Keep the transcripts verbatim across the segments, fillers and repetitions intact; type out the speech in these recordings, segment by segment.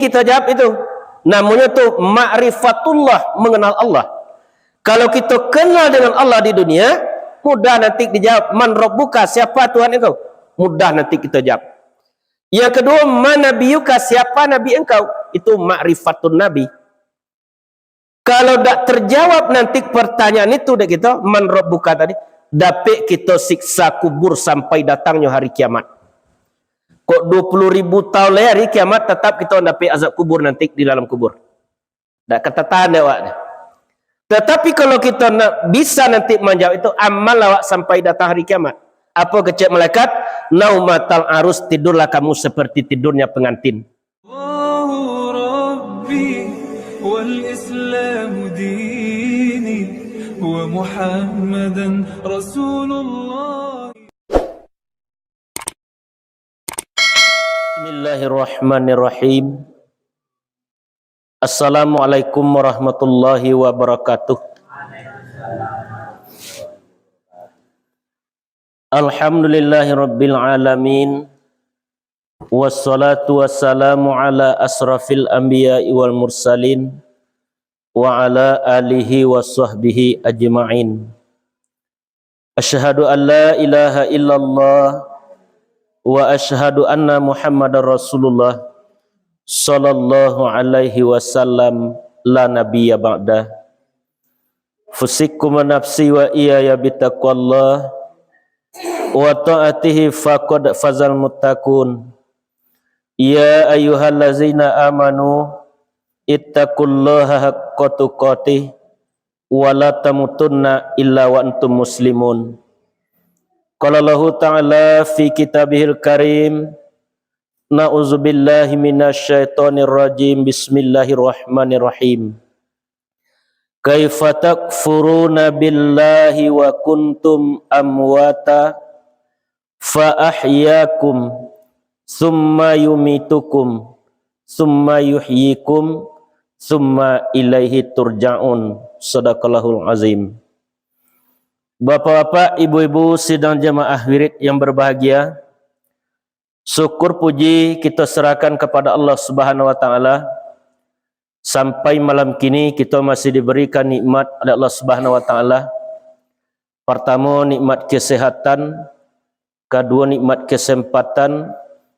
Kita jawab itu. Namonyo tu ma'rifatullah, mengenal Allah. Kalau kita kenal dengan Allah di dunia, mudah nanti dijawab, "Man rabbuka?" Siapa Tuhan engkau? Mudah nanti kita jawab. Yang kedua, "Man nabiyuka?" Siapa nabi engkau? Itu ma'rifatun nabi. Kalau dak terjawab nanti pertanyaan itu dek kita, "Man rabbuka?" tadi, dapek kita siksa kubur sampai datangnyo hari kiamat. Kok dua puluh ribu tahun lai hari kiamat, tetap kita dapek azab kubur nanti di dalam kubur. Dak katatahan dek awak ni. Tetapi kalau kita nak bisa nanti menjawab itu, amal awak sampai datang hari kiamat. Apa kecek malaikat? "Naumatal arus, tidurlah kamu seperti tidurnya pengantin." Allahu Rabbi wal Islamu dini wa Muhammadan Rasulullah. Bismillahirrahmanirrahim. Assalamualaikum warahmatullahi wabarakatuh. Alhamdulillahirabbil alamin. Wassalatu wassalamu ala asrafil anbiya'i wal mursalin, wa ala alihi wa sahbihi ajma'in. Asyhadu an la ilaha illallah wa asyhadu anna Muhammadar Rasulullah sallallahu alaihi wasallam, la nabiyya ba'dah. Fusikum wa nafsi wa iyaya bitaqwallah wa ta'atihi, faqad fazal muttaqun. Ya ayyuhallazina amanu ittaqullaha haqqa tuqatih wa la tamutunna illa wa antum muslimun. Qala Allahu ta'ala fi kitabihil karim, na'udzubillahi minasyaitonirrajim, bismillahirrahmanirrahim. Kaifa takfuruna billahi wa kuntum amwata fa ahyakum, tsumma yumitukum, tsumma yuhyikum, tsumma ilaihi turja'un. Sadaqallahul azim. Bapak-bapak, ibu-ibu, sidang jamaah wirid yang berbahagia, syukur puji kita serahkan kepada Allah Subhanahu wa Ta'ala. Sampai malam kini, kita masih diberikan nikmat oleh Allah Subhanahu wa Ta'ala. Pertama, nikmat kesehatan. Kedua, nikmat kesempatan.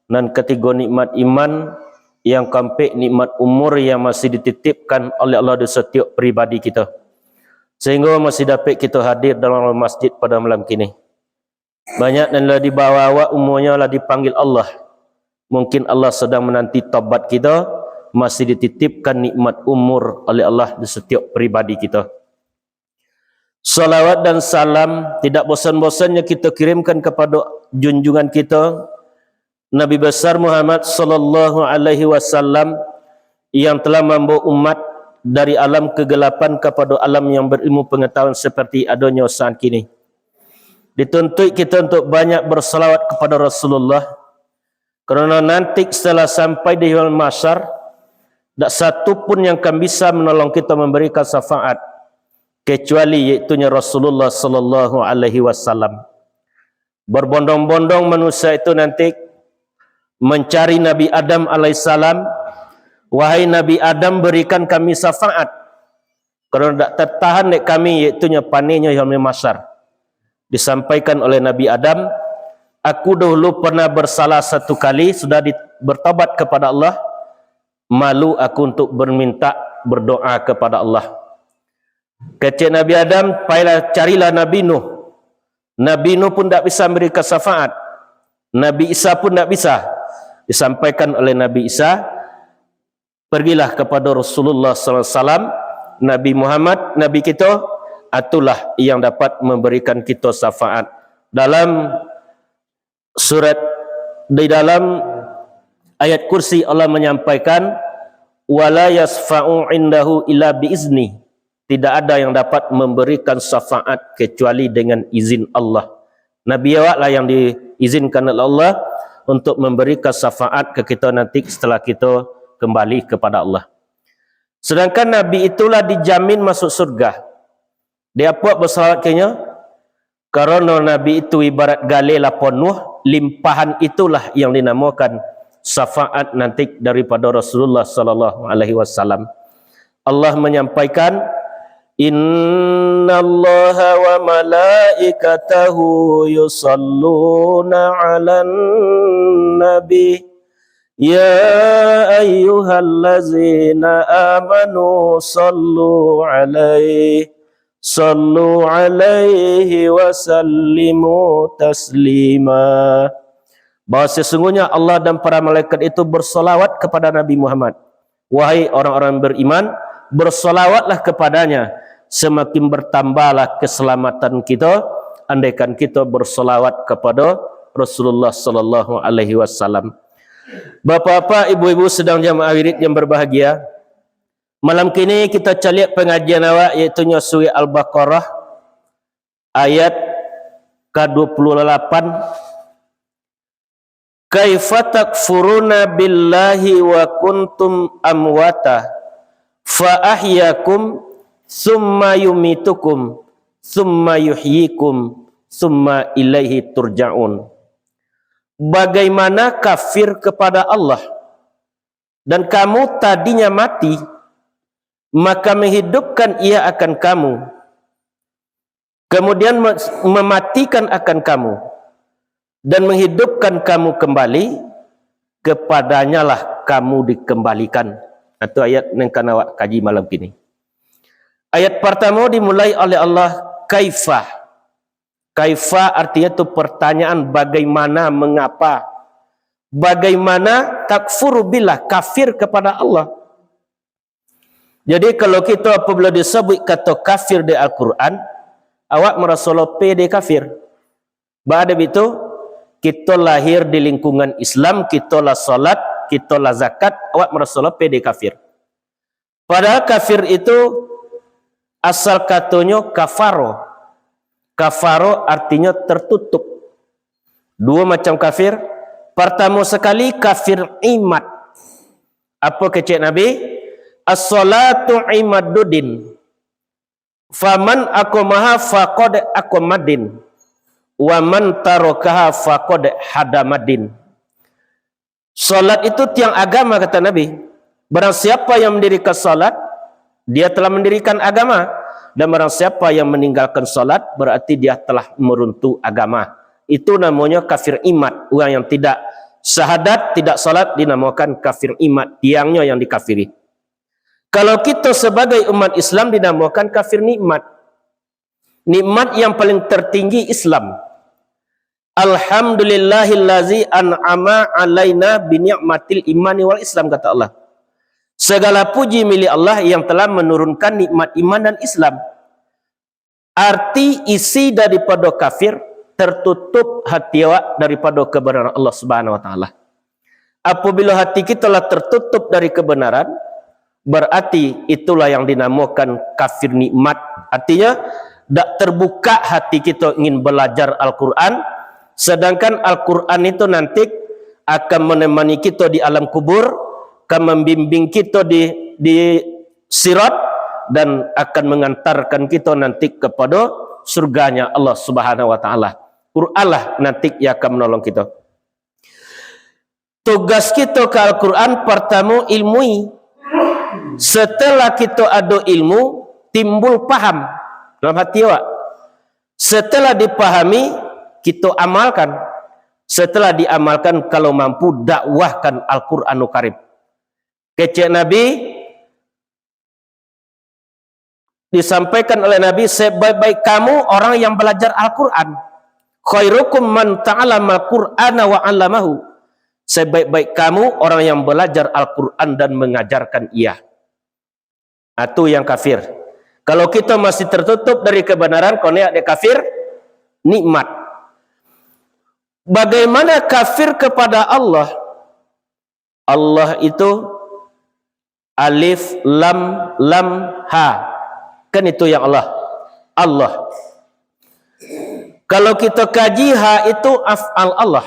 Dan ketiga, nikmat iman. Yang keempat, nikmat umur yang masih dititipkan oleh Allah di setiap pribadi kita, sehingga masih dapat kita hadir dalam masjid pada malam kini. Banyak nan lah dibawa awak umurnya lah dipanggil Allah. Mungkin Allah sedang menanti taubat kita, masih dititipkan nikmat umur oleh Allah di setiap pribadi kita. Salawat dan salam tidak bosan-bosannya kita kirimkan kepada junjungan kita, Nabi besar Muhammad sallallahu alaihi wasallam, yang telah mambawa umat dari alam kegelapan kepada alam yang berilmu pengetahuan seperti adonyo saat kini. Dituntuik kita untuk banyak bersalawat kepada Rasulullah, karena nanti setelah sampai di yaumul mahsyar, dak satu pun yang akan bisa menolong kita memberikan syafaat, kecuali yaitunya Rasulullah sallallahu alaihi wasallam. Berbondong-bondong manusia itu nanti mencari Nabi Adam alaihissalam, "Wahai Nabi Adam, berikan kami syafaat, karena dak tertahan dek kami, yaitunya panehnyo yaumul mahsyar." Disampaikan oleh Nabi Adam, "Aku dahulu pernah bersalah satu kali, sudah di-, bertobat kepada Allah, malu aku untuk berminta, berdoa kepada Allah." Kecek Nabi Adam, "Pailah carilah Nabi Nuh." Nabi Nuh pun dak bisa memberikan syafaat. Nabi Isa pun dak bisa. Disampaikan oleh Nabi Isa, "Pergilah kepada Rasulullah sallallahu alaihi wasallam, Nabi Muhammad, Nabi kita, itulah yang dapat memberikan kita syafaat." Dalam surat, di dalam ayat kursi, Allah menyampaikan, "Wala yasfa'u indahu illa biizni." Tidak ada yang dapat memberikan syafaat kecuali dengan izin Allah. Nabi awaklah yang diizinkan oleh Allah untuk memberikan syafaat ke kita nanti setelah kita kembali kepada Allah. Sedangkan Nabi itulah dijamin masuk surga. Di apo bersalawat kenyo? Karena Nabi itu ibarat galeh lapau Nuh, limpahan itulah yang dinamakan syafaat nanti daripada Rasulullah sallallahu alaihi wasallam. Allah menyampaikan, "Innallaha wa malaikatahu yusalluna 'alan nabi, ya ayyuhallazina amanu sallu 'alaihi, sallu 'alaihi wa sallimu taslima." Bahwa sesungguhnya Allah dan para malaikat itu bersolawat kepada Nabi Muhammad. Wahai orang-orang beriman, bersolawatlah kepadanya, semakin bertambahlah keselamatan kita, andaikan kita bersolawat kepada Rasulullah sallallahu alaihi wasallam. Bapak-bapak, ibu-ibu, sidang jamaah wirid yang berbahagia, malam kini kita caliak pangajian awak, yaitunyo surah Al-Baqarah, ayat ka dua puluh lapan. "Kaifa takfuruna billahi wa kuntum amwata fa ahyakum, tsumma yumitukum, tsumma yuhyikum, tsumma ilaihi turja'un." Bagaimana kafir kepada Allah, dan kamu tadinya mati, maka menghidupkan Ia akan kamu, kemudian me-, mematikan akan kamu, dan menghidupkan kamu kembali, kepadanyalah kamu dikembalikan. Nah, tu ayat nan ka awak kaji malam kini. Ayat partamo dimulai oleh Allah, kaifa. Kaifa artinya tu pertanyaan, bagaimana, mengapa. Bagaimana takfuru billah, kafir kepada Allah. Jadi, kalau kito apabila disabuik kato kafir di Al-Quran, awak maraso lah pede kafir. Baa dek itu, kito lahir di lingkungan Islam, kito lah salat, kito lah zakat, awak maraso lah pede kafir. Padahal kafir itu asal katonyo kafaro. Kafaro artinyo tertutup. Duo macam kafir. Partamo sakali, kafir imad. Apo kecek Nabi? "As-salatu imaduddin. Faman aqamaha faqad aqamaddin. Wa man tarakaha faqad hadamaddin." Salat itu tiang agama, kata Nabi. Barang siapa yang mendirikan salat, dia telah mendirikan agama. Dan barang siapa yang meninggalkan salat, berarti dia telah meruntuh agama. Itu namonyo kafir imad. Urang yang tidak syahadat, tidak salat, dinamakan kafir imad. Tiangnyo yang dikafiri. Kalau kito sabagai umat Islam, dinamakan kafir nikmat. Nikmat yang paling tertinggi Islam. "Alhamdulillahillazi an'ama alaina bini'matil imani wal Islam," kata Allah. Segala puji milik Allah yang telah menurunkan nikmat iman dan Islam. Arti isi daripado kafir, tertutup hati awak daripado kebenaran Allah Subhanahu wa Ta'ala. Apabila hati kito lah tertutup dari kebenaran, berarti itulah yang dinamokan kafir nikmat. Artinya, dak terbuka hati kito ingin balajar Al-Quran, sedangkan Al-Quran itu nanti akan menemani kito di alam kubur, akan membimbing kito di, di sirat, dan akan mengantarkan kito nanti kepada surganya Allah Subhanahu wa Ta'ala. Quranlah nanti yang akan menolong kito. Tugas kito ka Al-Quran, partamo, ilmui. Setelah kito ado ilmu, timbul paham dalam hati awak. Setelah dipahami, kito amalkan. Setelah diamalkan, kalau mampu, dakwahkan Al-Quranul Karim. Kecek Nabi, disampaikan oleh Nabi, "Sebaik-baik kamu orang yang belajar Al-Quran. Khairukum man ta'allamal Qur'ana wa 'allamahu." Sebaik-baik kamu orang yang belajar Al-Quran dan mengajarkan ia. Itu yang kafir. Kalau kita masih tertutup dari kebenaran, konek dek kafir, nikmat. Bagaimana kafir kepada Allah? Allah itu alif, lam, lam, ha. Kan itu yang Allah. Allah. Kalau kita kaji, ha itu af'al Allah.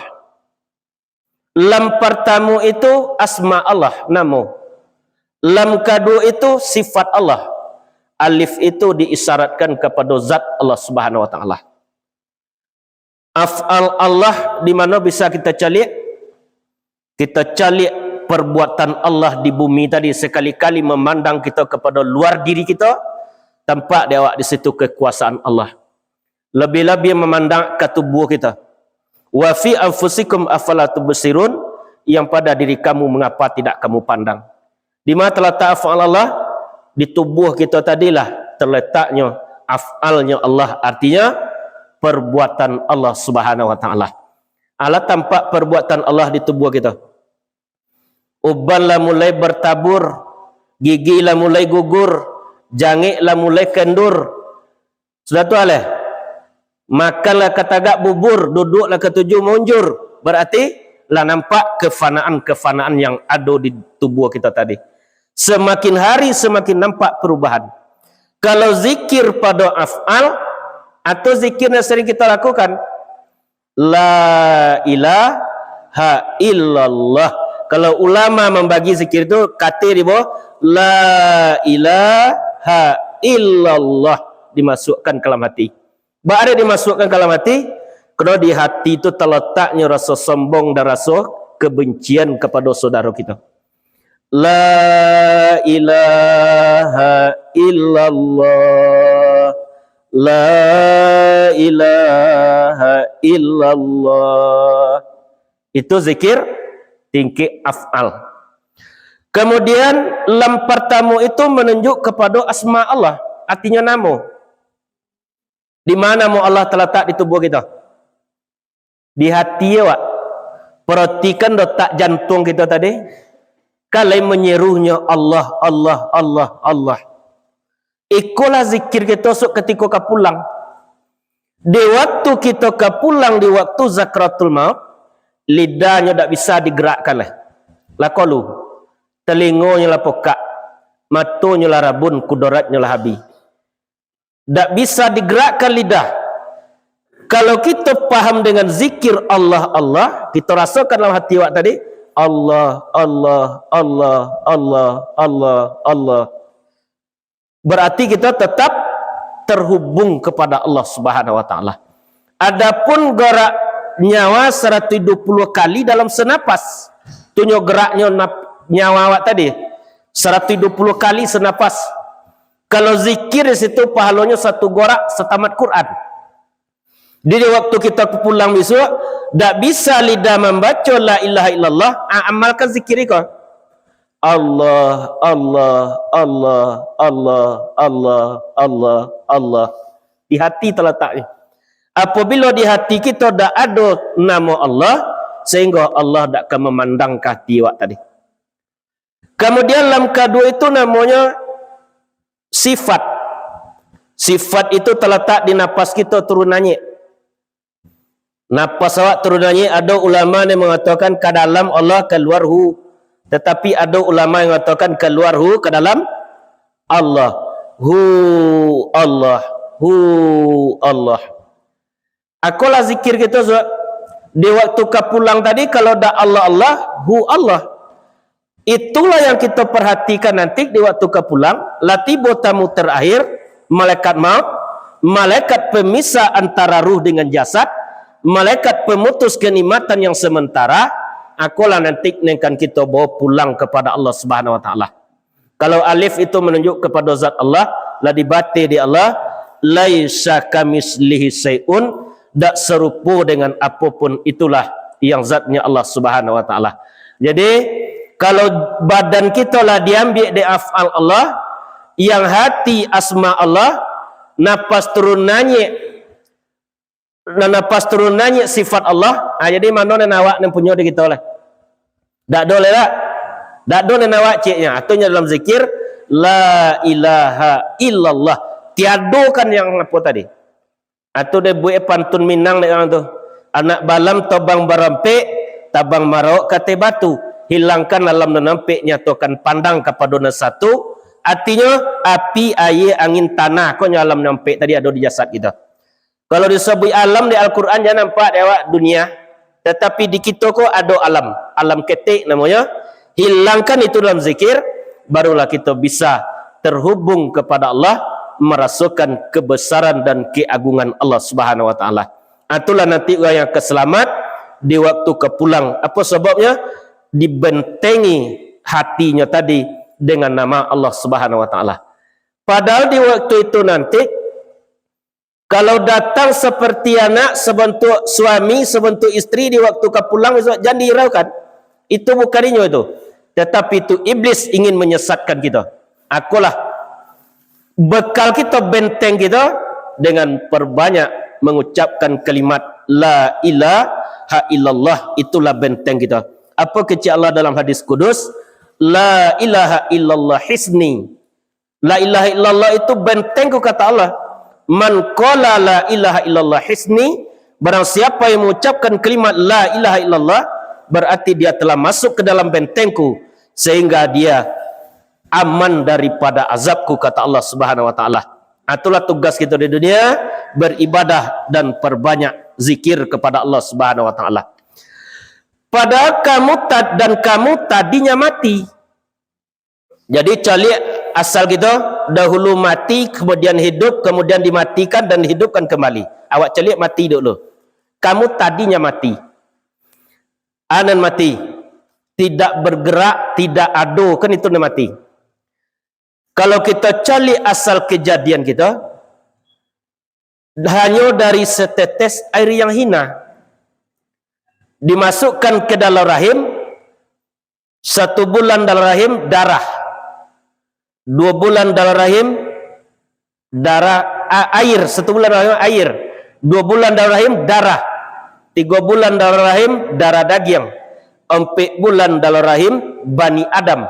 Lam pertama itu asma Allah, namo. Lam kedua itu sifat Allah. Alif itu diisyaratkan kepada zat Allah Subhanahu wa Ta'ala. Af'al Allah di mana bisa kita caliak? Kita caliak perbuatan Allah di bumi tadi, sekali-kali memandang kita kepada luar diri kita, tampak di awak di situ kekuasaan Allah. Lebih-lebih memandang ka tubuh kita. "Wa fi anfusikum afala tubsirun," yang pada diri kamu mengapa tidak kamu pandang? Di mana terletak af'al Allah? Di tubuh kita tadilah terletaknyo af'alnyo Allah, artinya perbuatan Allah Subhanahu wa Ta'ala. Alah tampak perbuatan Allah di tubuh kita. Uban lah mulai bertabur, gigi lah mulai gugur, jangek lah mulai kendur. Sudah tu alah. Makan lah katagak bubur, duduk lah katuju maunjur. Berarti lah nampak kefanaan-kefanaan yang ado di tubuh kita tadi. Semakin hari semakin nampak perubahan. Kalau zikir pado af'al, atau zikir yang sering kita lakukan, "La ilaha illallah." Kalau ulama mambagi zikir tu, kato di bawah, "La ilaha illallah," dimasukkan ka dalam hati. Baa dimasukkan ka dalam hati? Karano di hati tu talataknyo raso sombong dan raso kebencian kapado saudaro kito. "La ilaha illallah, la ilaha illallah." Itu zikir tingkek af'al. Kemudian, lam partamo itu manunjuk kapado asma Allah, artinyo namo. Di ma namo Allah talatak di tubuh kito? Di hati, awak. Paratikan dotak jantuang kito tadi. Kan lai manyeruhnyo Allah, Allah, Allah, Allah. Ikolah zikir kito sok katiko ka pulang. Di waktu kito ka pulang, di waktu sakaratul maut, lidahnyo dak bisa digerakkan lai. Lah kolu, talingonyo lah pokak, matonyo lah rabun, kudoratnyo lah abih. Dak bisa digerakkan lidah. Kalau kito paham dengan zikir Allah, Allah, kito rasokan dalam hati awak tadi, Allah, Allah, Allah, Allah, Allah, Allah, Allah. Berarti kita tetap terhubung kepada Allah Subhanahu wa Ta'ala. Adapun gerak nyawa saratuih duo puluah kali dalam senapas, tu nyo geraknyo nap-, nyawa awak tadi, saratuih duo puluah kali senapas. Kalau zikir di situ, pahalonyo satu gorak satamat Quran. Jadi, waktu kita pulang bisuak, dak bisa lidah mambaco la ilaha illallah, a-, amalkan zikir iko. Allah, Allah, Allah, Allah, Allah, Allah, Allah. Di hati talataknyo. Apabila di hati kito dak ado namo Allah, sehingga Allah dak ka mamandang ka hati awak tadi. Kemudian, lam kaduo itu namonyo sifat. Sifat itu talatak di napas kito turun naiak. Napas awak turun naiak, ado ulama yang mangatokan ka dalam Allah, kaluar hu. Tatapi ado ulama yang mangatokan kaluar hu, ka dalam Allah. Hu Allah, hu Allah. Akolah zikir kito, Ustaz. Di waktu ka pulang tadi, kalau dak Allah, Allah, hu Allah. Itulah yang kito parhatikan nanti di waktu ka pulang, lah tibo tamu terakhir, malaikat maut, malaikat pemisah antara ruh dengan jasad, malaikat pemutus kenikmatan yang sementara, akolah nanti nan kan kito bawa pulang kepada Allah Subhanahu wa Ta'ala. Kalau alif itu manunjuk kepada zat Allah, lah dibateh di Allah, "Laisa kamislihi syai'un," dak sarupo dengan apo pun itulah yang zatnya Allah Subhanahu wa Ta'ala. Jadi, kalau badan kito lah diambiak dek af'al Allah, yang hati asma Allah, napas turun naiak, nan napas turun naiak sifat Allah, ha, jadi mano nan awak nan punyo di kito lah? Dak ado lai dak? Dak ado nan awak cieknyo. Atunyo dalam zikir, "La ilaha illallah." Tiadokan yang apo tadi? Atu deh buek pantun Minang dek urang tu. Anak balam tabang barampek, tabang marawak kateh batu. Hilangkan alam nan ampek, nyatokan pandang kapado nan satu. Artinyo, api, aia, angin, tanah. Ko nyo alam nan ampek tadi ado di jasad kito. Kalau disabuik alam di Al-Quran, jan nampak di awak dunia. Tatapi di kito ko ado alam. Alam ketek namonyo. Hilangkan itu dalam zikir, barulah kito bisa terhubung kepada Allah, merasakan kebesaran dan keagungan Allah Subhanahu wa Ta'ala. Itulah nanti urang yang ka selamat di waktu ka pulang. Apo sababnyo? dibentengi hatinyo tadi dengan nama Allah Subhanahu wa Ta'ala. Padahal di waktu itu nanti, kalau datang seperti anak, sebentuk suami, sebentuk istri, di waktu ka pulang, besok jan diiraukan. Itu bukan inyo itu. Tetapi itu iblis ingin menyesatkan kita. Akolah bekal kita, benteng kita, dengan perbanyak mengucapkan kalimat la ilaha illallah. Itulah benteng kita. Apa kecek Allah dalam hadis kudus? La ilaha illallah hisni. La ilaha illallah itu bentengku, kata Allah. Man qala la ilaha illallah hisni, barang siapa yang mengucapkan kalimat la ilaha illallah, berarti dia telah masuk ke dalam bentengku, sehingga dia aman daripada azabku, kata Allah Subhanahu wa Ta'ala. Itulah tugas kita di dunia, beribadah dan perbanyak zikir kepada Allah Subhanahu wa Ta'ala. Padahal kamu tad-, dan kamu tadinya mati. Jadi, caliak asal kita, dahulu mati, kemudian hidup, kemudian dimatikan dan dihidupkan kembali. Awak caliak mati dulu. Kamu tadinya mati. Anan mati. Tidak bergerak, tidak ado, kan itu nan mati. Kalau kita caliak asal kejadian kita, hanyo dari setetes air yang hina, dimasukkan ke dalam rahim, satu bulan dalam rahim, darah. Dua bulan dalam rahim, darah, a-, air. Satu bulan dalam rahim, air. Dua bulan dalam rahim, darah. Tiga bulan dalam rahim, darah dagiang. Ampek bulan dalam rahim, Bani Adam.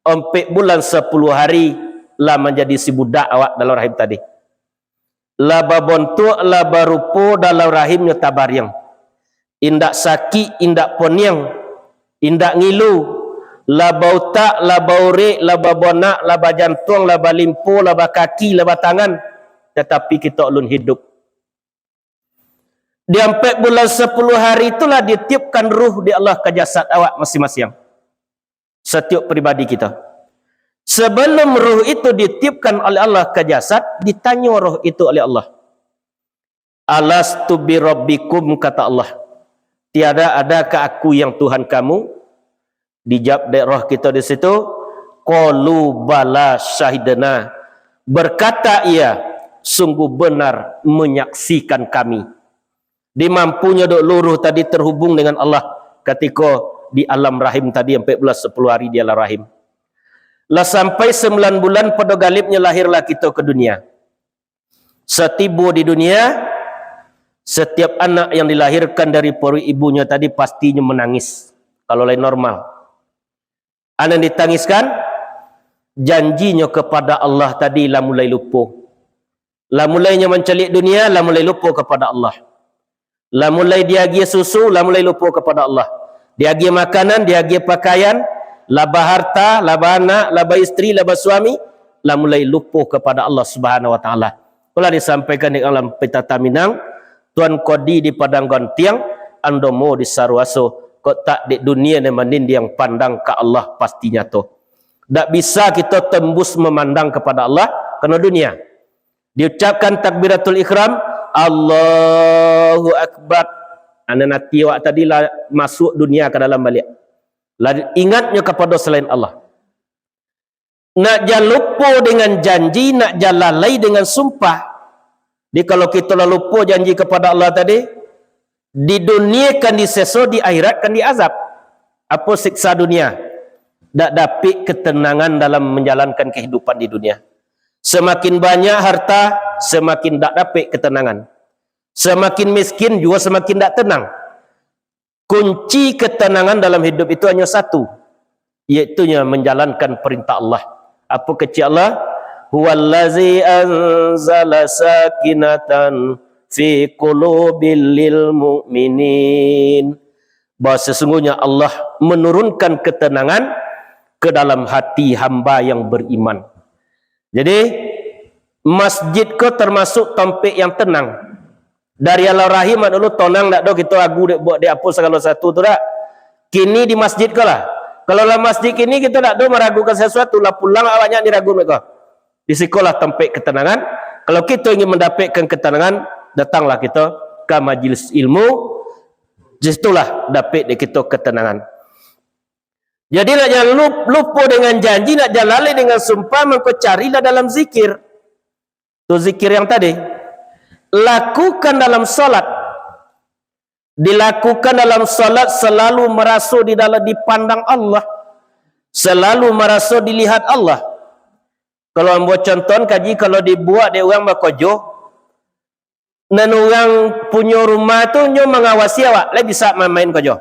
Ampek bulan sapuluah hari, lah manjadi si budak awak dalam rahim tadi. Lah babontuak, lah barupo dalam rahimnyo tabariang. Indak sakik, indak poniang, indak ngilu. Lah bautak, lah baurek, lah babonak, lah bajantuang, lah balimpo, lah bakaki, lah batangan. Tatapi kito alun hidup. Di ampek bulan sapuluah hari itulah ditiupkan ruh di Allah ka jasad awak masiang-masiang. Satiok pribadi kita. Sabalum ruh itu ditiupkan oleh Allah ka jasad, ditanyo ruh itu oleh Allah, "Alastu birabbikum?" kata Allah. "Tiada adakah Aku yang Tuhan kamu?" Dijawab dek roh kito di situ, "Qalu bala syahidna." Berkata ia, "Sungguh benar menyaksikan kami." Di mampunyo dok ruh tadi terhubung dengan Allah katiko di alam rahim tadi, ampek bulan sapuluah hari di alam rahim. Lah sampai sambilan bulan pado galibnyo lahirlah kito ka dunia. Satibo di dunia, satiap anak yang dilahirkan dari paruik ibunyo tadi pastinyo manangis, kalau lai normal. Anan ditangiskan, janjinyo kepada Allah tadi lah mulai lupo. Lah mulai nyo mancaliak dunia, lah mulai lupo kepada Allah. Lah mulai diagiah susu, lah mulai lupo kepada Allah. Diagiah makanan, diagiah pakaian, lah baharta, lah baanak, lah baistri, lah basuami, lah mulai lupo kepada Allah Subhanahu wa Ta'ala. Itulah disampaikan di dalam Pita Taminang, Tuan Kodi di Padang Gontiang, Andomo di Saruaso, kok tak dek dunia nan manindiang, pandang ka Allah pasti nyato. Dak bisa kito tembus mamandang kepada Allah karena dunia. Diucapkan takbiratul ihram, Allahu Akbar. Anan ati awak tadi lah masuk dunia ka dalam baliak. Lah ingatnyo kapado salain Allah. Nak jan lupo dengan janji, nak jan lalai dengan sumpah. Jadi, kalau kito lah lupo janji kepada Allah tadi, di dunia kan diseso, di akhirat kan diazab. Apo siksa dunia? Dak dapik ketenangan dalam menjalankan kehidupan di dunia. Semakin banyak harta, semakin dak dapik ketenangan. Semakin miskin juo semakin dak tenang. Kunci ketenangan dalam hidup itu hanyo satu, yaitunyo manjalankan perintah Allah. Apo kecek Allah? "Huwallazi anzala sakinatan fi qulubil mu'minin." Bahwa sesungguhnya Allah menurunkan ketenangan ke dalam hati hamba yang beriman. Jadi, masjid ko termasuk tampek yang tenang. Dari alam rahim dulu tonang, dak do kito ragu dek buek dek apo sagalo satu tu dak. Kini di masjid ko lah. Kalau lah masjid kini kito dak do maragukan sasuatu, lah pulang awaknyo diragu mereka. Di sikolah tampek ketenangan. Kalau kito ingin mendapatkan ketenangan, datanglah kito ka majlis ilmu. Di situlah dapek dek kito ketenangan. Jadi, nak jan lup-, lupo dengan janji, nak jan lalai dengan sumpah, mangko carilah dalam zikir. Tu zikir yang tadi. Lakukan dalam salat. Dilakukan dalam salat, selalu maraso di dalam, dipandang Allah. Selalu maraso dilihat Allah. Kalau ambo contohkan kaji, kalau dibuek dek urang bakojo, nan urang punyo rumah tu nyo mangawasi awak, lai bisa main-main kojo?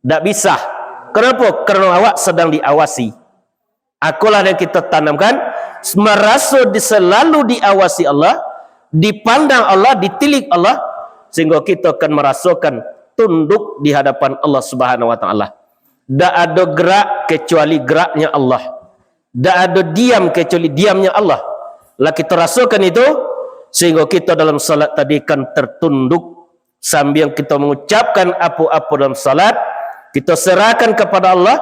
Ndak bisa. Kenapa? Karena awak sedang diawasi. Akolah yang kita tanamkan, maraso di, selalu diawasi Allah, dipandang Allah, ditilik Allah, sehingga kita akan merasakan tunduk di hadapan Allah Subhanahu wa Taala. Ndak ado gerak kecuali geraknya Allah. Ndak ado diam kecuali diamnya Allah. Lah kita rasakan itu, sehingga kita dalam salat tadi kan tertunduk, sambil kita mengucapkan apo-apo dalam salat, kita serahkan kepada Allah,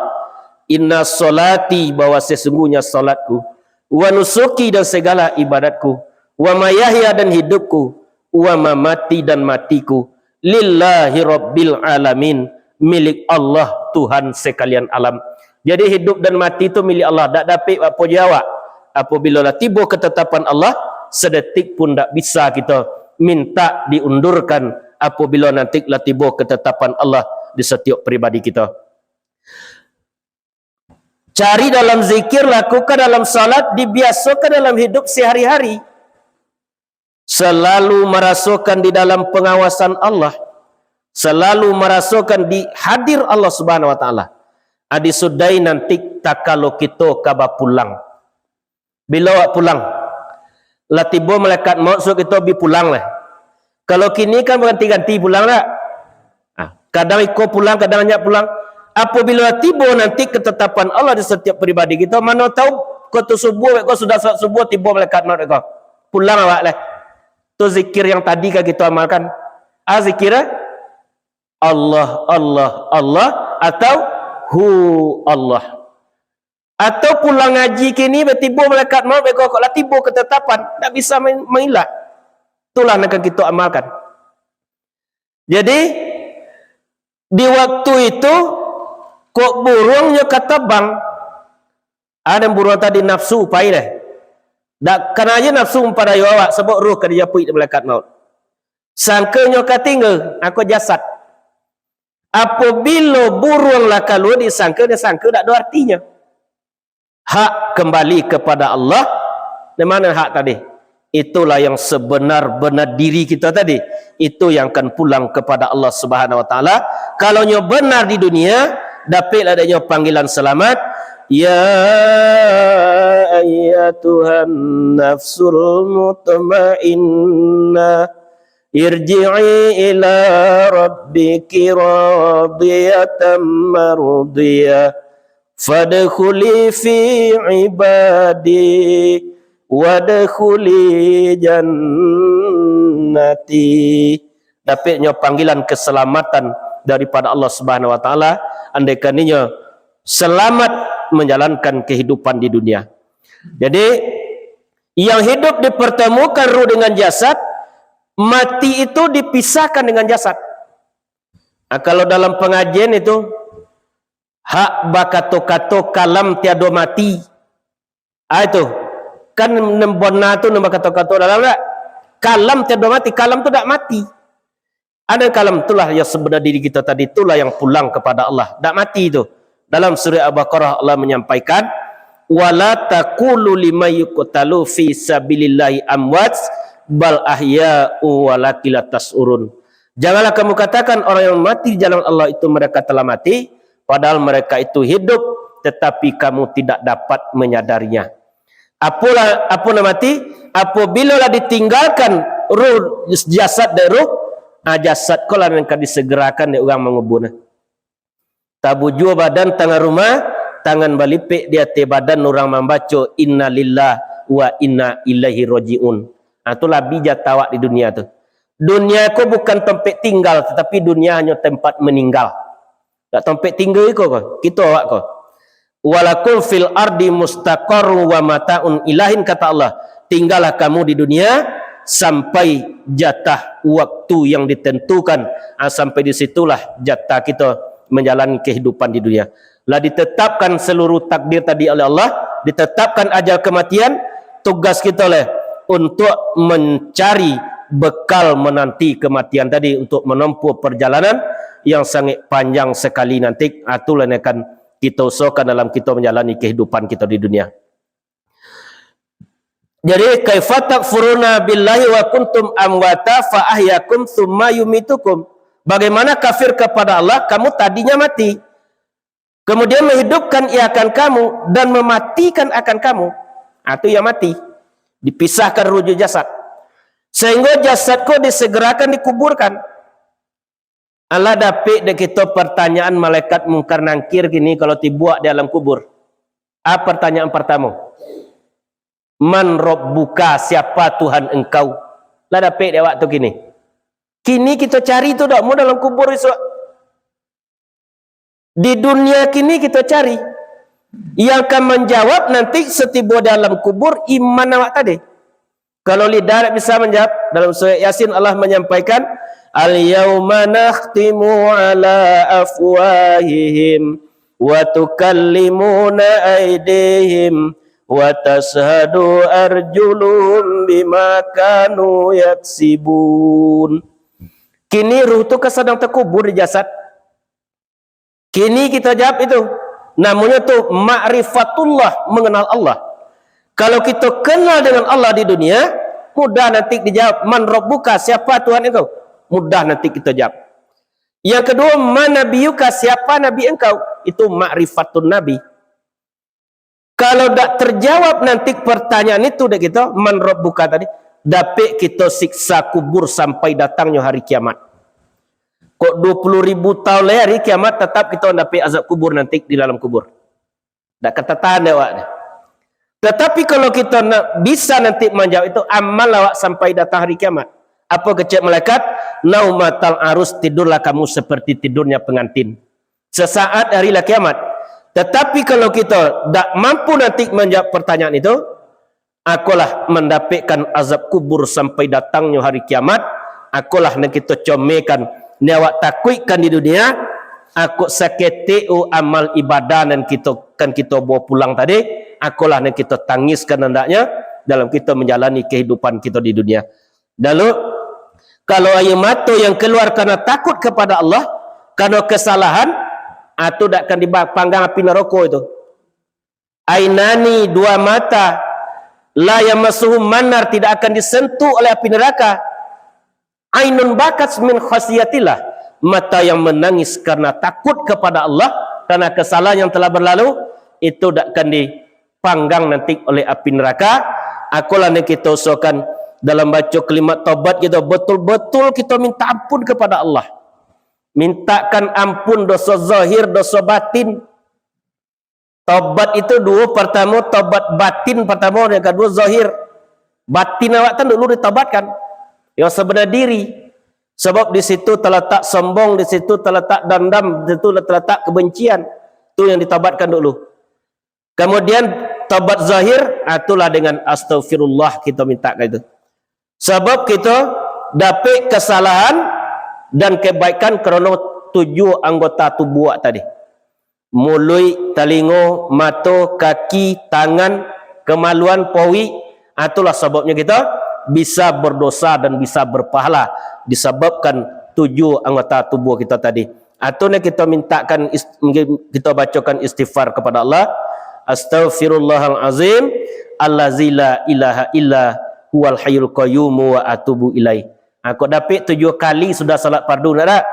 "Inna salati," bahwa sesungguhnya salatku, "wa nusuki," dan segala ibadatku, "wa mayahya," dan hidupku, "wa mamati," dan matiku, "lillahi rabbil alamin," milik Allah, Tuhan sekalian alam. Jadi, hidup dan mati tu milik Allah, dak dapek apo jo awak. Apabila lah tibo ketetapan Allah, sedetik pun dak bisa kita minta diundurkan apabila nanti lah tibo ketetapan Allah di setiap pribadi kita. Cari dalam zikir, lakukan dalam salat, dibiasokan dalam hidup sehari-hari. Selalu marasokan di dalam pengawasan Allah, selalu marasokan di hadir Allah Subhanahu wa Taala. Adi sudai nanti takalo kito ka bapulang. Bilo awak pulang? Lah tibo malaikat maut, suruah kito bi pulang lah. Kalau kini kan baganti-ganti pulang, dak? Ah, kadang iko pulang, kadang nyo pulang. Apabila tibo nanti ketetapan Allah di setiap pribadi kito, mano tahu ko tu subuh, ko sudah salat subuh tibo malaikat maut ko. Pulang awak lah. Tu zikir yang tadi ka kito amalkan. Ah, zikir, eh? Allah, Allah, Allah, atau Hu Allah. Atau pulang ngaji kini, batibo malaikat maut, beko kok lah tibo ketetapan, ndak bisa main-, mailak. Itulah nan akan kito amalkan. Jadi, di waktu itu, kok buruang nyo ka tabang, ah, dan buruang tadi nafsu pai deh. Dak kana aja nafsu mampadayo awak, sabab ruh ka dijapuik di malaikat maut. Sangka nyo ka tingga, ako jasad. Apabila buruang lah kalua disangka, disangka dak ado artinyo. Hak kembali kepada Allah. Di mana hak tadi? Itulah yang sebenar-benar diri kita tadi. Itu yang akan pulang kepada Allah Subhanahu wa Taala. Kalau nyo benar di dunia, dapiklah dek nyo panggilan selamat. Ya ayyatuhan nafsul mutmainnah, irji'i ila rabbiki radiyatan mardiyah, fadkhuli fi ibadi, wadkhuli jannati. Dapiknyo panggilan keselamatan daripada Allah Subhanahu wa Taala, andaikan inyo selamat menjalankan kehidupan di dunia. Jadi, yang hidup dipertemukan ruh dengan jasad, mati itu dipisahkan dengan jasad. Nah, kalau dalam pengajian itu, hak bakato-kato kalam tiado mati. Ah, itu. Kan nan bona tu nan bakato-kato dalam dak? Kalam tiado mati, kalam tu dak mati. Ada kalam itulah yang sebenar diri kita tadi, itulah yang pulang kepada Allah. Dak mati tu. Dalam surah Al-Baqarah Allah menyampaikan, "Wala taqulu liman yuqtalu fi sabilillahi amwat, bal ahya'u walakin la tasy'urun." Janganlah kamu katakan orang yang mati di jalan Allah itu mereka telah mati, padahal mereka itu hidup, tetapi kamu tidak dapat menyadarinya. Apolah, apo nan mati? Apabila lah ditinggalkan ruh, jasad dek ruh, ah, jasad ko lah nan ka disegerakan dek urang mangubur. Tabujua badan tangah rumah, tangan balipek di ateh badan, urang mambaco, "Innalillah wa inna ilaihi raji'un." Ah, tu lah bi jatah awak di dunia tu. Dunia ko bukan tampek tinggal, tetapi dunia hanyo tempat meninggal. Dak tampek tingga iko ko, kito awak ko. "Walakum fil ardi mustaqarrun wa mata'un ilahin," kata Allah. "Tinggallah kamu di dunia sampai jatah waktu yang ditentukan." Ah, sampai di situlah jatah kita menjalani kehidupan di dunia. Lah ditetapkan seluruh takdir tadi oleh Allah, ditetapkan ajal kematian, tugas kita lah untuk mencari bekal menanti kematian tadi untuk menempuh perjalanan yang sangat panjang sekali nanti. Ah, itulah yang akan kita usahakan dalam kita menjalani kehidupan kita di dunia. Jadi, "Kaifa takfuruna billahi wa kuntum amwata fa ahyakum tsumma yumitukum." Bagaimana kafir kepada Allah, kamu tadinya mati, kemudian menghidupkan ia akan kamu dan mematikan akan kamu. Ah, tu yang mati. Dipisahkan ruh jo jasad. Sehingga jasad ko disegerakan dikuburkan. Alah dapek dek kito pertanyaan malaikat Mungkar Nangkir kini kalau tibo di alam kubur. A, pertanyaan pertamo, "Man Rabbuka, siapa Tuhan engkau?" Lah dapek dek awak tu kini. Kini kito cari tu dak mu dalam kubur isuak. Di dunia kini kito cari. Yang akan menjawab nanti setibo di alam kubur iman awak tadi. Kalau lidah dak bisa manjawab, dalam surat Yasin Allah manyampaikan, "Al-yauma nakhtimu ala afwahihim, wa tukallimuna aidihim, wa tashhadu arjuluhum bima kanu yaksibun." Kini ruh tu kan sadang takubur di jasad. Kini kito jawab itu. Namonyo tu ma'rifatullah, mengenal Allah. Kalau kito kenal dengan Allah di dunia, mudah nanti dijawab, "Man Rabbuka, siapa Tuhan engkau?" Mudah nanti kito jawab. Yang kedua, "Man Nabiyuka, siapa Nabi engkau?" Itu ma'rifatun Nabi. Kalau dak terjawab nanti pertanyaan itu dek kito, "Man Rabbuka?" tadi, dapek kito siksa kubur sampai datangnyo hari kiamat. Kok dua puluh ribu tahun lai hari kiamat, tetap kito dapek azab kubur nanti di dalam kubur. Dak katatahan dek awak. Tetapi kalau kito nak bisa nanti manjawab itu, amal awak sampai datang hari kiamat. Apo kecek malaikat? "Naumatal arus, tidurlah kamu seperti tidurnya pengantin." Sesaat hari lah kiamat. Tetapi kalau kito dak mampu nanti manjawab pertanyaan itu, akolah mandapekkan azab kubur sampai datangnyo hari kiamat, akolah nan kito comekan, nan awak takuikkan di dunia, akok saketek o amal ibadah nan kito, kan kito bawa pulang tadi, akolah nan kito tangiskan andaknyo dalam kito manjalani kehidupan kito di dunia. Lalu, kalau aia mato yang keluar karena takut kepada Allah, karena kesalahan, ah, tu dak akan dipanggang api narako itu. "Ainani, dua mata, la yamassuhuma nar, tidak akan disentuh oleh api neraka. Ainun bakat min khasyatillah, mata yang menangis karena takut kepada Allah, karena kesalahan yang telah berlalu, itu dak akan dipanggang nanti oleh api neraka." Akolah nan kito usahakan dalam baco kalimat taubat kito, betul-betul kito minta ampun kepada Allah. Mintakan ampun doso zahir, doso batin. Taubat itu duo, partamo taubat batin, partamo, yang kaduo zahir. Batin awak kan dulu ditaubatkan, yang sebenar diri. Sebab di situ terletak sombong, di situ terletak dendam, di situ terletak kebencian. Tu yang ditaubatkan dulu. Kemudian taubat zahir, ah, itulah dengan astagfirullah kita minta ka itu. Sabab kita dapik kesalahan dan kebaikan karena tujuh anggota tubuh awak tadi. Muluik, talingo, mato, kaki, tangan, kamaluan, paruik, ah, itulah sababnya kita bisa berdosa dan bisa berpahala disebabkan tujuh anggota tubuh kita tadi. Atau ni kita mintakan is-, kita bacakan istighfar kepada Allah. Astaghfirullahalazim allazi la ilaha illa huwal hayyul qayyum wa atubu ilaih. Ha, kok dapik tujuh kali sudah salat fardu, nak tak?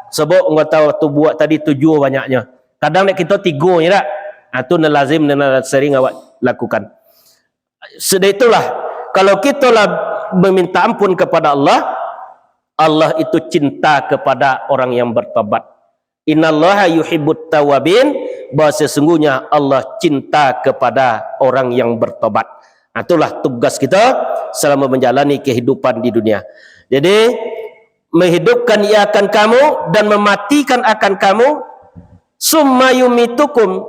Sebab anggota tubuh awak tadi tujuh banyaknya. Kadang dek kita tiga je tak? Ha, tu nan lazim, nan sering awak lakukan. Sudah itulah, kalau kita lah meminta ampun kepada Allah, Allah itu cinta kepada orang yang bertobat. Innallaha yuhibbut tawabin, bahwa sesungguhnya Allah cinta kepada orang yang bertobat. Nah, itulah tugas kita selama menjalani kehidupan di dunia. Jadi, menghidupkan ia akan kamu dan mematikan akan kamu, summa yumitukum,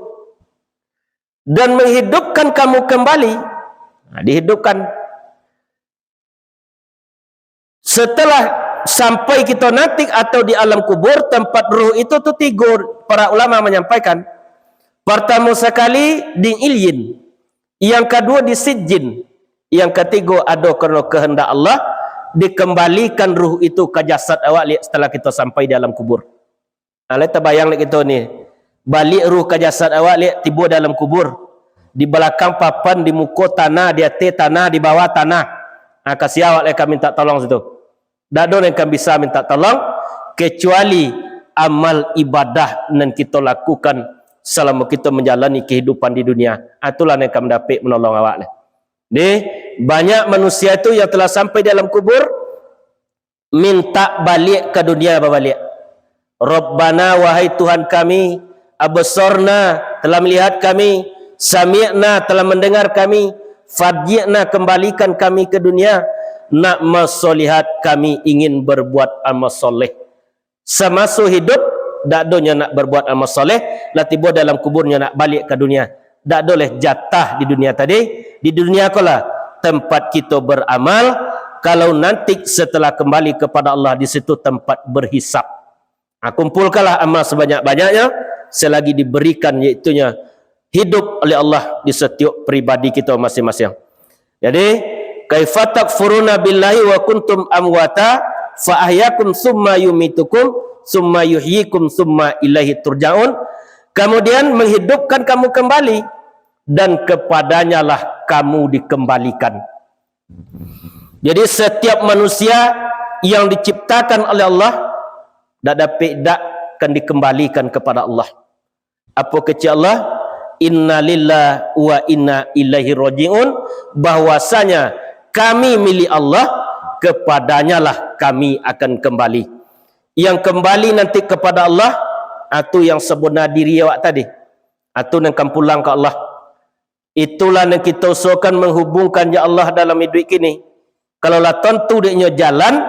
dan menghidupkan kamu kembali. Nah, dihidupkan. Setelah sampai kita nanti atau di alam kubur, tempat ruh itu tu tiga, para ulama menyampaikan, Partamo sakali di Ilyin, yang kaduo di Sijjin, yang katigo ado karano kahandak Allah, dikambalikan ruh itu ka jasad awak liak setelah kito sampai di alam kubur. Nah, lai tabayang liak kito ni, baliak ruh ka jasad awak liak tibo di alam kubur, di balakang papan, di muko tanah, di ateh tanah, di bawah tanah. Nah, ka sia awak lai ka mintak tolong situ. Dak ado nan ka bisa mintak tolong, kecuali amal ibadah nan kito lakukan salamo kito manjalani kahidupan di dunia. Ah, itulah nan ka mandapek manolong awak lah. Deh, banyak manusia tu yang telah sampai di alam kubur, mintak baliak ka dunia babaliak. Rabbana, wahai Tuhan kami, absorna, telah melihat kami, sami'na, telah mendengar kami, farji'na, kembalikan kami ke dunia, na'mal sholihat, kami ingin berbuat amal soleh. Samaso hidup, dak ado nyo nak berbuat amal soleh, lah tibo dalam kubur nyo nak baliak ka dunia. Dak ado leh jatah di dunia tadi. Di dunia ko lah tempat kito beramal, kalau nanti setelah kembali kepada Allah, di situ tempat berhisab. Ha, kumpulkanlah amal sebanyak-banyaknya selagi diberikan, yaitunyo hidup oleh Allah di setiap pribadi kito masing-masing. Jadi, "Kaifa takfuruna billahi wa kuntum amwata fa ahyakum summa yumitukum summa yuhyikum summa ilaihi turja'un." Kemudian menghidupkan kamu kembali, dan kepadanyalah kamu dikembalikan. Jadi, setiap manusia yang diciptakan oleh Allah, dak dapek dak akan dikembalikan kepada Allah. Apo kecek Allah? "Innalillah wa inna ilaihi raji'un," bahwasanya kami milik Allah, kepadanyalah kami akan kembali. Yang kembali nanti kepada Allah, atu yang sebenar diri awak tadi. Atu nan kan pulang ka Allah. Itulah nan kito usahakan menghubungkan jo Allah dalam iduik kini. Kalau lah tantu dek nyo jalan,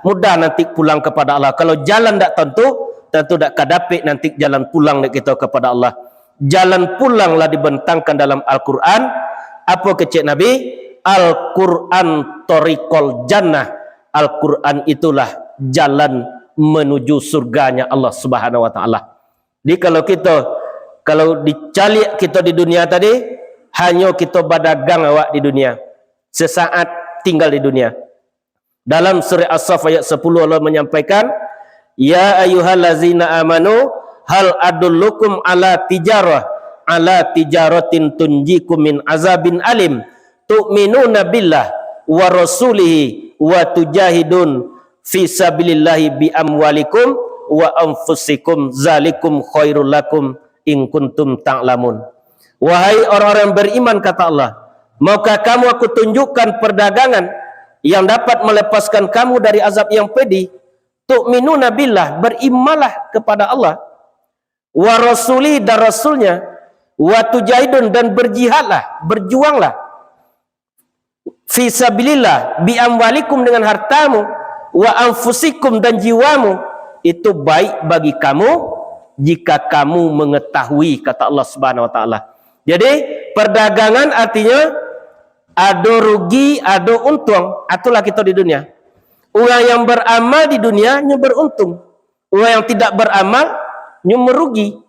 mudah nanti pulang kepada Allah. Kalau jalan dak tantu, tantu dak ka dapek nanti jalan pulang dek kito kepada Allah. Jalan pulang lah dibentangkan dalam Al-Quran. Apo kecek Nabi? "Al-Quran thariqul jannah." Al-Quran itulah jalan menuju surganya Allah Subhanahu wa Ta'ala. Jadi, kalau kito, kalau dicaliak kito di dunia tadi, hanyo kito badagang awak di dunia, sesaat tinggal di dunia. Dalam surah As-Saff ayat sapuluh, Allah manyampaikan, "Ya ayyuhallazina amanu, hal adullukum ala tijarah, ala tijaratin tunjikum min azabin alim, tu'minuna billah wa rasulihi wa tujahidun fi sabilillahi bi amwalikum wa anfusikum, zalikum khairul lakum in kuntum ta'lamun." "Wahai orang-orang yang beriman," kata Allah, "maukah kamu aku tunjukkan perdagangan yang dapat melepaskan kamu dari azab yang pedih? Tu'minuna billah, berimanlah kepada Allah, wa rasuli, dan rasulnya, wa tujahidun, dan berjihadlah, berjuanglah, fi sabilillah, bi amwalikum, dengan hartamu, wa anfusikum, dan jiwamu, itu baik bagi kamu jika kamu mengetahui," kata Allah Subhanahu wa Ta'ala. Jadi, perdagangan artinya ado rugi, ado untung. Itulah kito di dunia. Urang yang beramal di dunia, nyo beruntung. Urang yang tidak beramal, nyo merugi.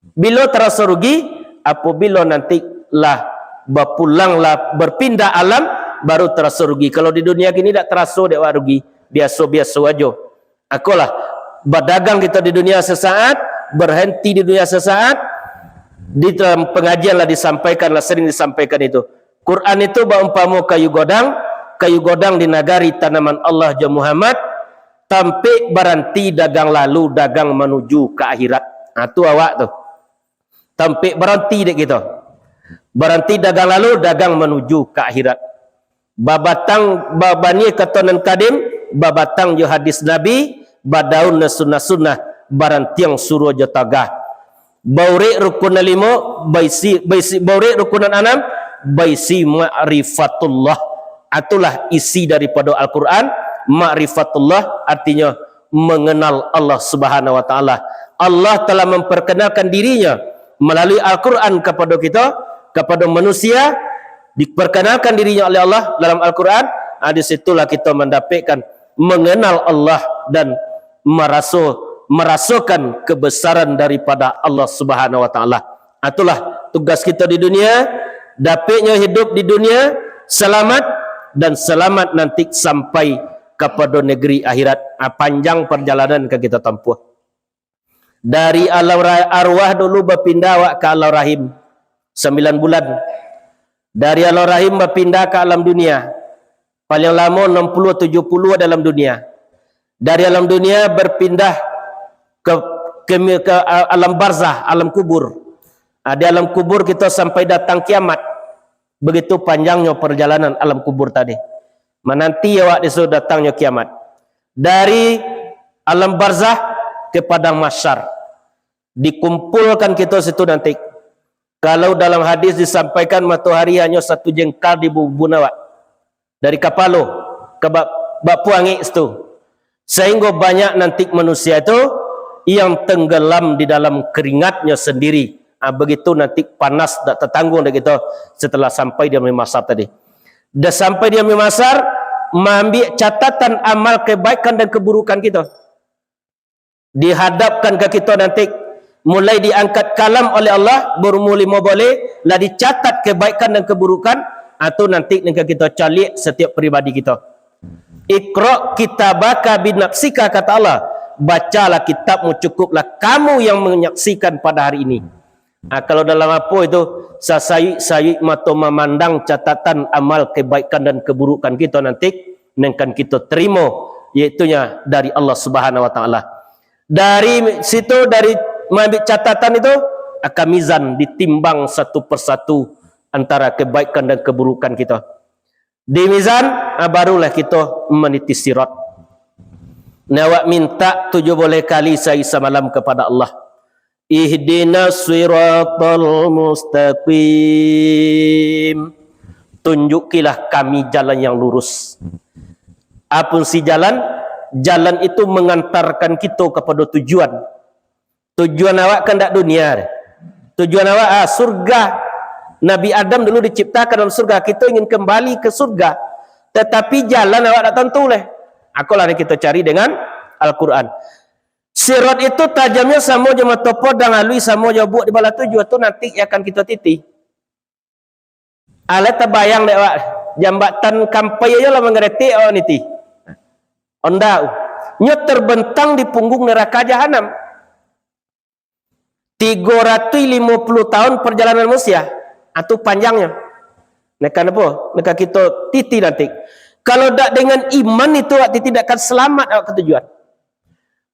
Bilo taraso rugi? Apabilo nanti lah bapulang, lah berpindah alam, baru taraso rugi. Kalau di dunia kini dak taraso dek awak rugi, biaso-biaso ajo. Akolah, badagang kito di dunia sesaat, berhenti di dunia sesaat, di dalam pengajian lah disampaikan, lah sering disampaikan itu. Quran itu baumpamo kayu godang, kayu godang di nagari tanaman Allah jo Muhammad, tampek baranti dagang lalu, dagang manuju ka akhirat. Ha, tu awak tu. Tampek baranti dek kito. Baranti dagang lalu, dagang manuju ka akhirat. Babatang, babani kato nan kadim, babatang jo hadis Nabi, badaun nan sunnah-sunnah, barantiang surau jo tagah. Baurek rukun nan limo, baisi, baisi, baurek rukun nan anam, baisi ma'rifatullah. Itulah isi daripado Al-Quran, ma'rifatullah, artinyo mengenal Allah Subhanahu wa Ta'ala. Allah telah memperkenalkan dirinya melalui Al-Quran kepada kita, kepada manusia, diperkenalkan dirinya oleh Allah dalam Al-Quran. Ah, di situlah kita mendapatkan mengenal Allah dan meraso-, merasakan kebesaran daripada Allah Subhanahu wa Ta'ala. Ah, itulah tugas kito di dunia, dapeknyo hidup di dunia, salamat, dan salamat nanti sampai kapado negeri akhirat. Ah, panjang parjalanan ka kito tampuah. Dari alam ra-, arwah dulu bapindah awak ka alam rahim, sambilan bulan. Dari alam rahim bapindah ka alam dunia. Paling lamo enam puluh tujuh puluh dalam dunia. Dari alam dunia bapindah ke, ke, ke a-, alam barzah, alam kubur. Ah, di alam kubur kito sampai datang kiamat. Begitu panjangnyo parjalanan alam kubur tadi. Mananti awak disuruh datangnyo kiamat. Dari alam barzah ke padang mahsyar. Dikumpulkan kito situ nanti. Kalau dalam hadis disampaikan, matohari hanyo satu jengkal di bu-, bubun awak. Dari kapalo ka ba-, bak puangik situ. Sahinggo banyak nanti manusia itu yang tenggelam di dalam keringatnyo sendiri. Ah, begitu nanti panas dak tatangguang dek kito setelah sampai di alam mahsyar tadi. Dah sampai di alam mahsyar, maambiak catatan amal kebaikan dan keburukan kito. Dihadapkan ka kito nanti, mulai diangkat kalam oleh Allah, berumur limo boleh, lah dicatat kebaikan dan keburukan, ah, tu nanti nan ka kito caliak setiap pribadi kito. "Iqra kitabaka binafsika," kata Allah, "bacalah kitabmu, cukuplah kamu yang menyaksikan pada hari ini." Ah, kalau dalam apo itu, sasayuik-sayuik mato mamandang catatan amal kebaikan dan keburukan kito nanti, nan kan kito terimo, yaitunya dari Allah Subhanahu wa Ta'ala. Dari situ, dari maambiak catatan itu, akan mizan ditimbang satu persatu antara kebaikan dan keburukan kito. Di mizan, ah, barulah kito maniti sirat. Nah, awak minta tujuh boleh kali sahari samalam kepada Allah. "Ihdinas siratal mustaqim." Tunjukilah kami jalan yang lurus. Apo si jalan? Jalan itu mengantarkan kito kepada tujuan. Tujuan awak kan dak dunia. Tujuan awak, ah, surga. Nabi Adam dulu diciptakan dalam surga. Kito ingin kembali ke surga. Tetapi jalan awak dak tantu leh. Akolah yang kito cari dengan Al-Quran. Sirat itu tajamnyo samo jo mato podang, alui samo jo buak di balah tujuah. Tu nanti yang akan kito titi. Alah tabayang dek awak, jambatan kampai ajo lah manggaretek awak niti. Onda, nyo terbentang di punggung neraka jahanam. Tigo ratuih limo puluh tahun perjalanan manusia, ah, tu panjangnyo. Nah, kan apo? Nah, kan kito titi nanti. Kalau dak dengan iman itu, awak titi dak akan selamat awak ka tujuan.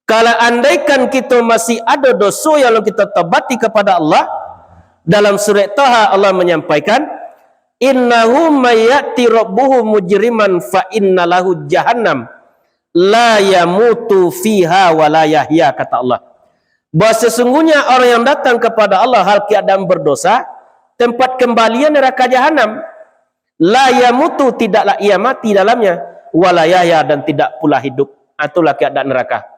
Kalau andaikan kito masih ado doso yang alun kito tobati kepada Allah, dalam surat Taha Allah menyampaikan, "Innahu may ya'ti rabbahu mujriman fa inna lahu jahannam la yamutu fiha wa la yahya," kata Allah. Bahwa sesungguhnya orang yang datang kepada Allah hal keadaan berdosa, tempat kembalian neraka jahanam. La yamutu, tidaklah ia mati dalamnya, wa la yahya, dan tidak pula hidup. Ah, itulah keadaan neraka.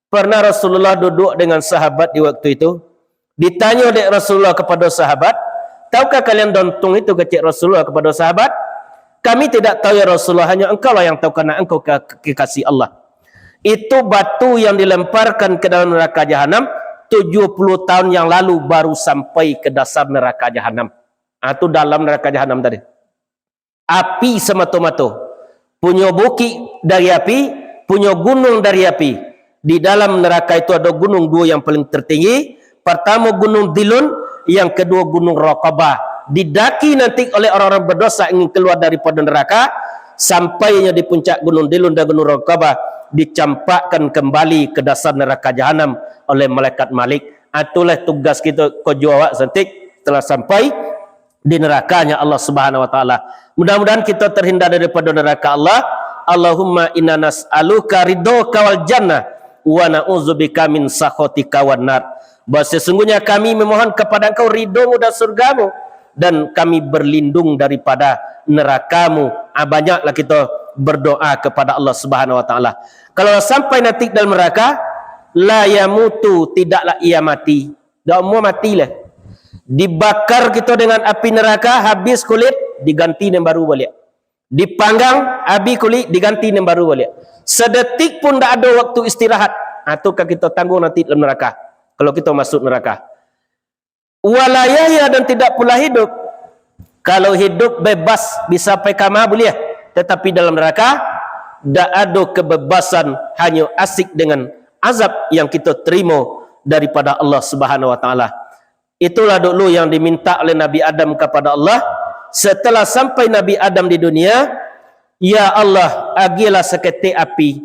Pernah Rasulullah duduk dengan sahabat di waktu itu. Ditanyo dek Rasulullah kepada sahabat, "Tahukah kalian dontung itu?" kecek Rasulullah kepada sahabat. "Kami tidak tahu, ya Rasulullah, hanya engkau lah yang tahu, karena engkau ke-, kekasih Allah." Itu batu yang dilemparkan ke dalam neraka jahanam tujuh puluh tahun yang lalu baru sampai ke dasar neraka jahanam. Ah, tu dalam neraka jahanam tadi. Api samato-mato. Punyo bukik dari api, punyo gunung dari api. Di dalam neraka itu ado gunung duo yang paling tertinggi. Partamo Gunung Dilun, yang kaduo Gunung Raqabah. Didaki nanti oleh orang-orang berdosa ingin keluar daripada neraka, sampainyo di puncak Gunung Dilun dan Gunung Raqabah, dicampakkan kembali ke dasar neraka jahanam oleh malaikat Malik. Ah, itulah tugas kito, kojo awak santik telah sampai di nerakanya Allah Subhanahu wa Ta'ala. Mudah-mudahan kita terhindar daripada neraka Allah. Allahumma inna nas'aluka ridhoka wal jannah, wa na'udzubika min sakhatika wan nar. Bahwa sesungguhnya kami memohon kepada Engkau ridho-Mu dan surga-Mu, dan kami berlindung daripada neraka-Mu. Ah, banyaklah kita berdoa kepada Allah Subhanahu wa Ta'ala. Kalau sampai nanti dalam neraka, la yamutu, tidaklah ia mati. Dak amuah mati lah. Dibakar kito dengan api neraka, habis kulit, diganti nan baru baliak. Dipanggang, habis kulit, diganti nan baru baliak. Sedetik pun dak ado waktu istirahat. Ah, tu ka kito tanggung nanti dalam neraka. Kalau kito masuk neraka. Wala yahya, dan tidak pula hidup. Kalau hidup bebas, bisa pai kama buliah, tetapi dalam neraka, dak ado kebebasan, hanyo asik dengan azab yang kito terimo daripada Allah Subhanahu wa Taala. Itulah dulu yang diminta oleh Nabi Adam kepada Allah. Setelah sampai Nabi Adam di dunia, "Ya Allah, agiahlah saketek api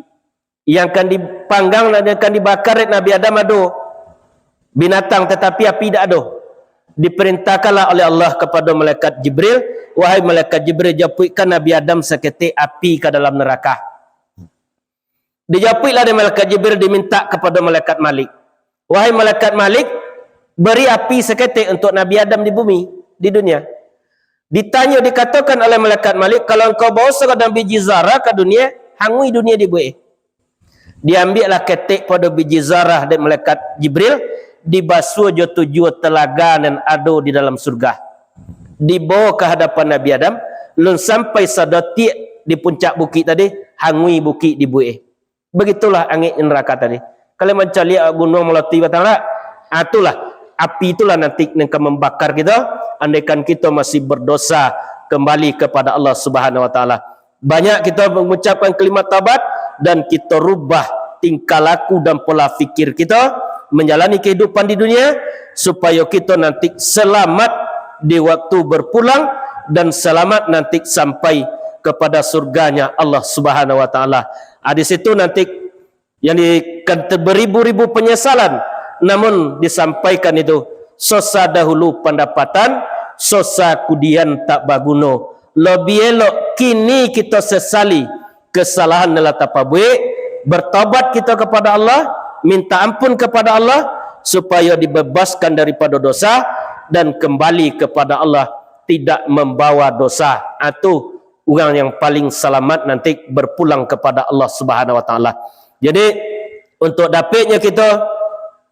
yang kan dipanggang dan yang kan dibakar dek Nabi Adam." Ado binatang, tetapi api dak ado. Diperintahkanlah oleh Allah kepada malaikat Jibril, "Wahai malaikat Jibril, japuikkan Nabi Adam saketek api ka dalam neraka." Dijapuiklah dek malaikat Jibril, diminta kepada malaikat Malik, "Wahai malaikat Malik, beri api saketek untuk Nabi Adam di bumi, di dunia." Ditanyo, dikatokan oleh malaikat Malik, "Kalau engkau bawa sagadang biji zarah ka dunia, hangui dunia dibuek." Diambiaklah ketek pado biji zarah dek malaikat Jibril, dibasuah jo tujuah telaga nan ado di dalam surga. Dibawa ka hadapan Nabi Adam, lun sampai sadotiak di puncak bukik tadi, hangui bukik dibuek. Begitulah angek neraka tadi. Kalau mancaliak gunuang Marapi batang lah, ah, itulah, api itulah nanti nan ka mambakar kito, andaikan kito masih berdosa kembali kepada Allah Subhanahu wa Taala. Banyak kito mengucapkan kalimat taubat dan kito rubah tingkah laku dan pola pikir kito menjalani kehidupan di dunia, supayo kito nanti selamat di waktu berpulang dan selamat nanti sampai kepada surganya Allah Subhanahu wa Taala. Ah, di situ nanti yang di-, kan ter-, beribu-ribu penyesalan, namun disampaikan itu, "Sosa dahulu pandapatan, sosa kudian tak baguno. Lobiah elok kini kito sesali kesalahan nan lah tapabuek, bertobat kito kepada Allah, minta ampun kepada Allah, supayo dibebaskan daripada dosa, dan kembali kepada Allah, tidak membawa dosa." Atu urang yang paling salamat nanti berpulang kepada Allah Subhanahu wa Taala. Jadi, untuk dapatnya kito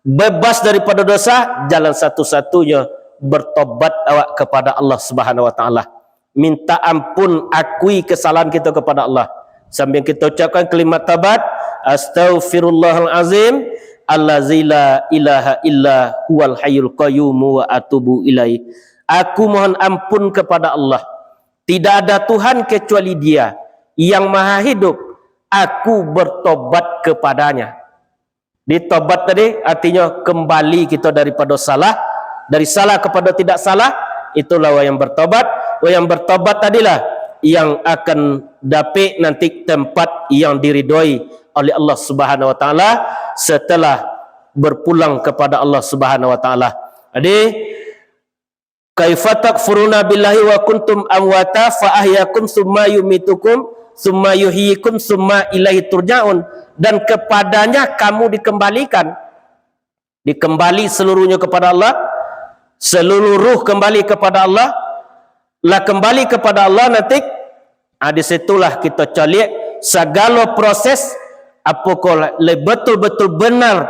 bebas daripada dosa, jalan satu-satunyo bertobat awak kepada Allah Subhanahu wa Taala. Minta ampun, akui kesalahan kito kepada Allah. Sambil kito ucapkan kalimat taubat, "Astaghfirullahal azim, allazi la ilaha illa huwal hayyul qayyum, wa atubu ilaih." Aku mohon ampun kepada Allah. Tidak ada Tuhan kecuali Dia yang Maha Hidup. Aku bertobat kepada-Nya. Di tobat tadi artinyo kembali kito daripada salah, dari salah kepada tidak salah, itulah urang yang bertobat. Urang yang bertobat tadilah yang akan dapek nanti tempat yang diridoi oleh Allah Subhanahu wa Taala setelah berpulang kepada Allah Subhanahu wa Taala. Jadi, "Kaifa takfuruna billahi wa kuntum amwata fa ahyakum summa yumitukum summa yuhyikum summa ilaihi turja'un." Dan kepada-Nya kamu dikembalikan. Dikembali seluruhnyo kepada Allah, seluruh ruh kembali kepada Allah, lah kembali kepada Allah nanti, ah, di situlah kito caliak sagalo proses, apokoh lah le-, betul-betul benar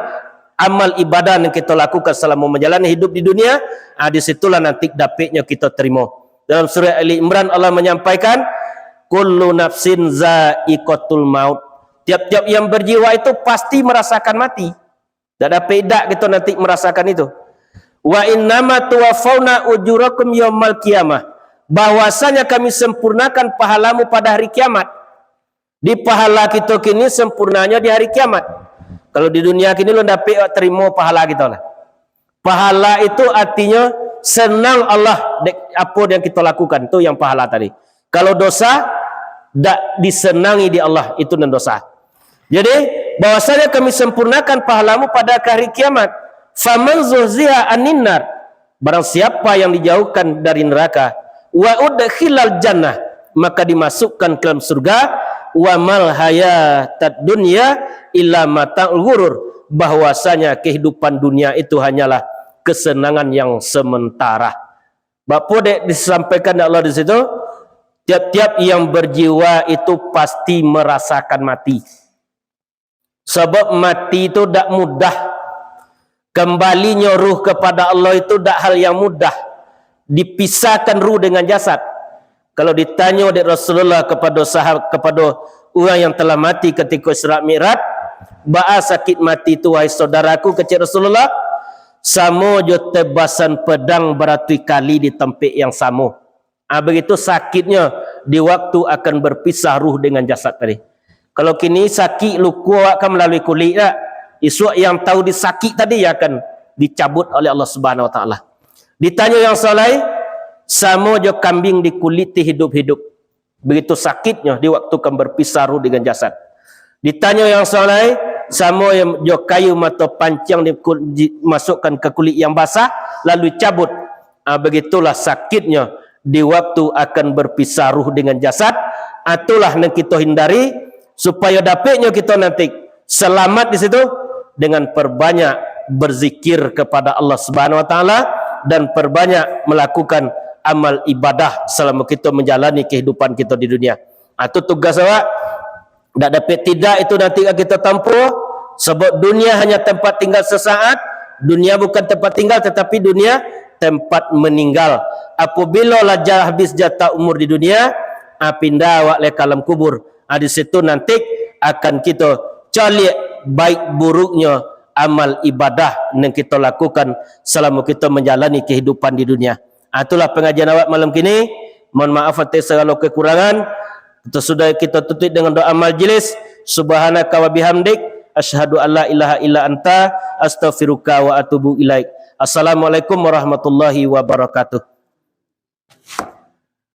amal ibadah yang kito lakukan salamo manjalani hidup di dunia, ah, di situlah nanti dapeknyo kito terimo. Dalam surah Ali Imran, Allah menyampaikan, "Kullu nafsin za'iqatul maut." Tiap-tiap yang berjiwa itu pasti merasakan mati. Tak ada pedak kito nanti merasakan itu. "Wa innama tuwaffauna ujurakum yaumal qiyamah." Bahwasanya Kami sempurnakan pahalamu pada hari kiamat. Di pahala kito kini sempurnanyo di hari kiamat. Kalau di dunia kini lun dapek terimo pahala kito lah. Pahala itu artinyo senang Allah dek apo yang kito lakukan, tu yang pahala tadi. Kalau dosa, dak disenangi di Allah, itu nan dosa. Jadi, bahwasanya Kami sempurnakan pahalamu pada hari kiamat. "Faman zuhziha anin nar," barang siapa yang dijauhkan dari neraka, "wa udkhilal jannah," maka dimasukkan ke dalam surga, "wa mal hayatad dunya illa mata'ul ghurur," bahwasanya kehidupan dunia itu hanyalah kesenangan yang sementara. Bak apo dek disampaikan dek Allah di situ? Tiap-tiap yang berjiwa itu pasti merasakan mati. Sabab mati itu dak mudah. Kembalinyo ruh kepada Allah itu dak hal yang mudah. Dipisahkan ruh dengan jasad. Kalau ditanyo dek Rasulullah kepada sahab-, kepada urang yang telah mati ketika Isra Mi'raj, "Baa sakik mati tu, wahai saudaraku?" kecek Rasulullah. samo jo tebasan pedang baratuih kali di tampek yang samo. Ah, begitu sakitnyo di waktu akan berpisah ruh dengan jasad tadi. Kalau kini sakik luko awak kan malalui kulik, tak? Isuak yang tahu di sakik tadi yang akan dicabut oleh Allah Subhanahu Wa Taala. Ditanyo yang salah, samo jo kambing dikuliti hidup-hidup. Begitu sakitnyo di waktu kan berpisah ruh dengan jasad. Ditanyo yang salah, samo jo kayu mato panciang di, dimasukkan ke kulik yang basah, lalu cabut. Ah, begitulah sakitnyo di waktu akan berpisah ruh dengan jasad. Ah, itulah nan kito hindari, supayo dapeknyo kito nanti selamat di situ dengan perbanyak berzikir kepada Allah Subhanahu Wa Taala dan perbanyak melakukan amal ibadah selama kito menjalani kehidupan kito di dunia. Ah, tu tugas awak. Dak dapek tidak itu nanti ka kito tampuah, sabab dunia hanya tempat tinggal sesaat. Dunia bukan tempat tinggal, tetapi dunia tempat meninggal. Apabila lah ja-, habis jatah umur di dunia, ah, pindah awak lai ka alam kubur. Ah, di situ nanti akan kito caliak baik buruknyo amal ibadah yang kito lakukan selama kito menjalani kehidupan di dunia. Ah, itulah pengajian awak malam kini. Mohon maaf atas segala kekurangan. Sasudah kito tutup dengan doa majlis. Subhanaka wa bihamdik, asyhadu an la ilaha illa anta, astaghfiruka wa atubu ilaik. Assalamualaikum warahmatullahi wabarakatuh.